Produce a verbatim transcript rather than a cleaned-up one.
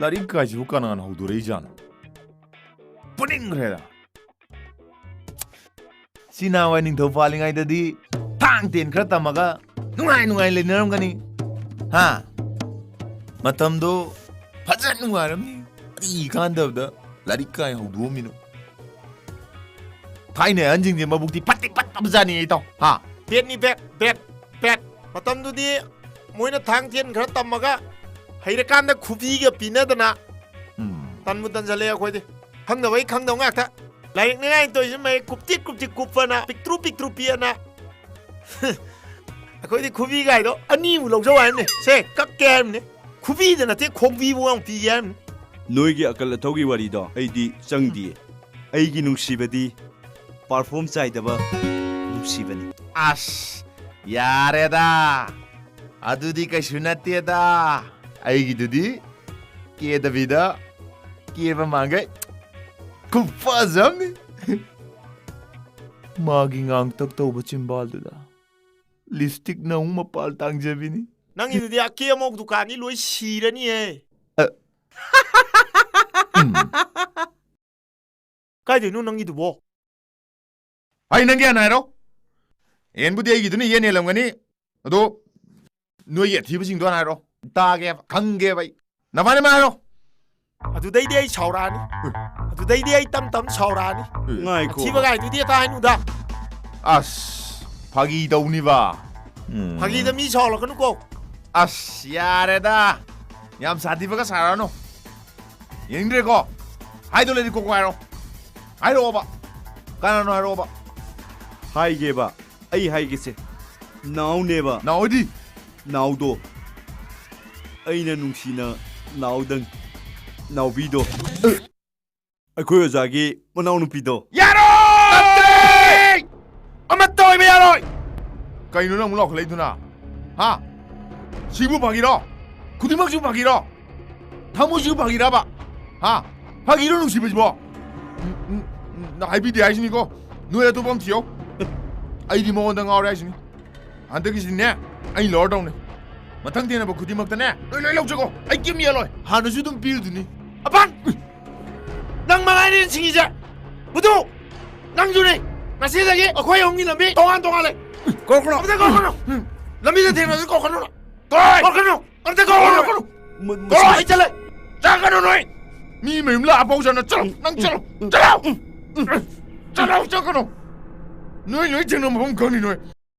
ꯂꯥꯏꯔꯤꯛ ꯀꯥꯏꯁꯤꯕꯨ ꯀꯅꯥꯅ ꯍꯧꯗꯣꯔꯛꯏꯖꯥꯠꯅꯣ? ꯐꯨꯅꯤꯡꯈ꯭ꯔꯦꯗ꯫ ꯁꯤ ꯅꯍꯥꯟꯋꯥꯏ ꯅꯤꯡꯊꯧ ꯄꯥꯜꯂꯤꯉꯩꯗꯗꯤ ꯊꯥꯡ ꯇꯦꯟ ꯈꯔ ꯇꯝꯃꯒ ꯅꯨꯡꯉꯥꯏ ꯅꯨꯡꯉꯥꯏ ꯂꯩꯅꯔꯝꯒꯅꯤ꯫ ꯍꯥ? ꯃꯇꯝꯗꯣ ꯐꯖꯅ ꯅꯨꯡꯉꯥꯏꯔꯝꯅꯤ꯫ ꯀꯔꯤ ꯀꯥꯟꯗꯕꯗ ꯂꯥꯏꯔꯤꯛ ꯀꯥꯏ ꯍꯧꯗꯣꯛꯑꯝꯃꯤꯅꯣ? ꯊꯥꯏꯅ ꯑꯍꯟꯁꯤꯡꯁꯦ ꯃꯕꯨꯛꯇꯤ ꯐꯠꯇꯤ ꯐꯠꯇꯕꯖꯥꯠꯅꯤ, ꯏꯇꯥꯎ꯫ ꯍꯥ? ꯕꯦꯠꯅꯤ, ꯕꯦꯠ, ꯕꯦꯠ, ꯕꯦꯠ꯫ ꯃꯇꯝꯗꯨꯗꯤ ꯃꯣꯏꯅ ꯊꯥꯡ ꯇꯦꯟ ꯈꯔ ꯇꯝꯃꯒ ꯍꯩꯔꯀꯥꯟꯗ ꯈꯨꯕꯤꯒ ꯄꯤꯅꯗꯅ ꯎꯝ꯫ ꯇꯟꯕꯨ ꯇꯟꯖꯜꯂꯛꯑꯦ ꯑꯩꯈꯣꯏꯗꯤ꯫ ꯈꯪꯗꯕꯩ ꯈꯪꯗꯕ ꯉꯥꯛꯇ꯫ ꯂꯥꯏꯔꯤꯛꯅꯦ ꯀꯥꯏꯅ ꯇꯧꯔꯤꯁꯦ ꯃꯌꯦꯛ ꯀꯨꯞꯇꯤ ꯀꯨꯞꯇꯤ ꯀꯨꯞꯄꯅ, ꯄꯤꯛꯇ꯭ꯔꯨ ꯄꯤꯛꯇ꯭ꯔꯨ ꯄꯤꯛꯑꯅ꯫ ꯑꯩꯈꯣꯏꯗꯤ ꯈꯨꯕꯤꯒꯥꯏꯗꯣ ꯑꯅꯤꯃꯨꯛ ꯂꯧꯖꯧ ꯍꯥꯏꯕꯅꯦ꯫ ꯁꯦ, ꯀꯛꯀꯦ ꯍꯥꯏꯕꯅꯦ꯫ ꯈꯨꯕꯤꯗ ꯅꯠꯇꯦ, ꯈꯣꯡꯕꯤꯕꯨ ꯌꯥꯝ ꯄꯤꯒꯦ ꯍꯥꯏꯕꯅꯦ꯫ ꯅꯣꯏꯒꯤ ꯑꯀꯜ ꯑꯊꯧꯒꯤ ꯋꯥꯔꯤꯗꯣ ꯑꯩꯗꯤ ꯆꯪꯗꯤꯌꯦ꯫ ꯑꯩꯒꯤ ꯅꯨꯡꯁꯤꯕꯗꯤ ꯄꯥꯔꯐꯣꯝ ꯆꯥꯏꯗꯕ ꯅꯨꯡꯁꯤꯕꯅꯤ꯫ ꯑꯁ, ꯌꯥꯔꯦꯗ꯫ ꯑꯗꯨꯗꯤ ꯀꯩꯁꯨ ꯅꯠꯇꯦꯗ꯫ ꯑꯩꯒꯤꯗꯨꯗꯤ ꯀꯦꯗꯕꯤꯗ ꯀꯦꯕ ꯃꯥꯟꯈꯩ ꯈꯨꯐꯖ ꯑꯃꯅꯤ꯫ ꯃꯥꯒꯤ ꯉꯥꯡꯇꯛ ꯇꯧꯕ ꯆꯤꯝꯕꯥꯜꯗꯨꯗ ꯂꯤꯞꯁꯇꯤꯛꯅ ꯑꯃꯨꯛ ꯃꯄꯥꯜ ꯇꯥꯡꯖꯕꯤꯅꯤ꯫ ꯅꯪꯒꯤꯗꯨꯗꯤ ꯑꯀꯦ ꯑꯃꯧ ꯗꯨꯀꯥꯟꯗꯤ ꯂꯣꯏ ꯁꯤꯔꯅꯤꯍꯦ꯫ ꯑ, ꯎꯝ꯫ ꯀꯥꯏꯗꯩꯅꯣ ꯅꯪꯒꯤꯗꯨꯕꯣ? ꯑꯩ ꯅꯪꯒꯤ ꯍꯥꯟꯅ ꯍꯥꯏꯔꯣ꯫ ꯍꯦꯟꯕꯨꯗꯤ ꯑꯩꯒꯤꯗꯨꯅ ꯏꯍꯦꯟ ꯍꯦꯜꯂꯝꯒꯅꯤ꯫ ꯑꯗꯣ ꯅꯣꯏꯒꯤ ꯑꯊꯤꯕꯁꯤꯡꯗꯣ ꯍꯥꯟꯅ ꯍꯥꯏꯔꯣ꯫ ꯇꯥꯒꯦꯕ, ꯈꯪꯒꯦꯕ ꯑꯩ꯫ ꯅꯕꯥꯅꯤꯃꯛ ꯍꯥꯏꯔꯣ꯫ ꯑꯗꯨꯗꯩꯗꯤ ꯑꯩ ꯁꯥꯎꯔꯛꯑꯅꯤ꯫ ꯑꯗꯨꯗꯩꯗꯤ ꯑꯩ ꯇꯝ ꯇꯝ ꯁꯥꯎꯔꯛꯑꯅꯤ꯫ ꯉꯥꯏꯈꯣ꯫ ꯑꯊꯤꯕ ꯀꯥꯏꯗꯨꯗꯤ ꯍꯦꯛꯇ ꯍꯥꯏꯅꯨꯗ꯫ ꯑꯁ, ꯐꯥꯒꯤ ꯇꯧꯅꯤꯕ꯫ ꯎꯝ꯫ ꯐꯥꯒꯤꯗ ꯃꯤ ꯁꯥꯎꯔꯛꯀꯅꯨꯀꯣ꯫ ꯑꯁ, ꯌꯥꯔꯦꯗ꯫ ꯌꯥꯝ ꯁꯥꯊꯤꯕꯒ ꯁꯥꯔꯛꯑꯅꯨ꯫ ꯌꯦꯡꯅꯤꯡꯗ꯭ꯔꯦꯀꯣ? ꯍꯥꯏꯗꯣ ꯂꯩꯔꯗꯤ ꯀꯣꯛ ꯀꯣꯛ ꯍꯥꯏꯔꯣ꯫ ꯍꯥꯏꯔꯛꯑꯣꯕ꯫ ꯀꯅꯥꯅꯣ ꯍꯥꯏꯔꯛꯑꯣꯕ꯫ ꯍꯥꯏꯒꯦꯕ꯫ ꯑꯩ ꯍꯥꯏꯒꯦꯁꯦ꯫ ꯅꯥꯎꯅꯦꯕ꯫ ꯅꯥꯎꯗꯤ? ꯅꯥꯎꯗꯣ꯫ ꯑꯩꯅ ꯅꯨꯡꯁꯤꯅ ꯅꯥꯎꯗꯪ꯫ ꯅꯥꯎꯕꯤꯗꯣ꯫ ꯑꯩꯈꯣꯏ ꯑꯣꯖꯥꯒꯤ ꯃꯅꯥꯎꯅꯨꯄꯤꯗꯣ꯫ ꯌꯥꯔꯣꯏ! ꯑꯃꯠꯇ ꯑꯣꯏꯕ ꯌꯥꯔꯣꯏ! ꯀꯩꯅꯣ ꯅꯪ ꯑꯃꯨꯛ ꯂꯥꯎꯈꯠꯂꯛꯏꯗꯨꯅ? ꯍꯥ? ꯁꯤꯕꯨ ꯐꯥꯒꯤꯔꯣ? ꯈꯨꯗꯤꯡꯃꯛꯁꯤꯕꯨ ꯐꯥꯒꯤꯔꯣ? ꯊꯃꯣꯏꯁꯤꯕꯨ ꯐꯥꯒꯤꯔꯕ? ꯍꯥ? ꯐꯥꯒꯤꯔꯣ ꯅꯨꯡꯁꯤꯕꯁꯤꯕꯣ? ꯎꯝ, ꯎꯝ, ꯎꯝ, ꯅꯪ ꯍꯥꯏꯕꯤꯗꯦ ꯍꯥꯏꯁꯤꯅꯤꯀꯣ꯫ ꯅꯣꯏ ꯑꯇꯣꯞꯄ ꯑꯃ ꯊꯤꯌꯣ꯫ ꯑꯩꯗꯤ ꯃꯉꯣꯟꯗ ꯉꯥꯎꯔꯦ ꯍꯥꯏꯁꯤꯅꯤ꯫ ꯍꯟꯗꯛꯀꯤꯁꯤꯗꯤꯅꯦ, ꯑꯩ ꯂꯧꯔꯗꯧꯅꯦ꯫ ꯃꯊꯪ ꯊꯦꯡꯅꯕ ꯈꯨꯗꯤꯡꯃꯛꯇꯅꯦ, ꯂꯣꯏ, ꯂꯣꯏ ꯂꯧꯖꯒꯣ꯫ ꯑꯩ ꯀꯩꯝ ꯌꯦꯜꯂꯣꯏ꯫ ꯍꯥꯟꯅꯁꯨ ꯑꯗꯨꯝ ꯄꯤꯔꯤꯗꯨꯅꯤ꯫ ꯑꯄꯥꯟ! ꯅꯪ ꯃꯉꯥꯏꯔꯦ ꯁꯤꯡꯉꯤꯁꯦ꯫ ꯕꯨꯗꯨ! ꯅꯪꯁꯨꯅꯦ꯫ ꯉꯁꯤꯗꯒꯤ ꯑꯩꯈꯣꯏ ꯑꯍꯨꯝꯒꯤ ꯂꯝꯕꯤ ꯇꯣꯉꯥꯟ ꯇꯣꯉꯥꯟ ꯂꯩ꯫ ꯀꯧꯔꯛꯀꯅꯣ꯫ ꯑꯝꯇ ꯀꯧꯔꯛꯀꯅꯣ꯫ ꯂꯝꯕꯤꯗ ꯊꯦꯡꯅꯁꯨ ꯀꯧꯔꯛꯀꯅꯣ꯫ ꯀꯧꯔꯣꯏ! ꯀꯧꯔꯛꯀꯅꯣ꯫ ꯑꯝꯇ ꯀꯧꯔꯛꯀꯅꯣ꯫ ꯃ-, ꯃ-, ꯀꯧꯔꯣꯏ! ꯑꯩ ꯆꯠꯂꯦ꯫ ꯆꯠꯀꯅꯨ ꯅꯣꯏ! ꯃꯤ ꯃꯌꯨꯝ ꯂꯥꯛꯑꯐꯥꯎ ꯆꯠꯅ ꯆꯠꯂꯣ꯫ ꯅꯪ ꯆꯠꯂꯣ꯫ ꯆꯠꯂꯣ! ꯆꯠꯂꯣ, ꯆꯠꯀꯅꯨ꯫ ꯅꯣꯏ ꯂꯣꯏ ꯊꯦꯡꯅ ꯃꯐꯝ ꯈꯪꯅꯤ ꯅꯣꯏ꯫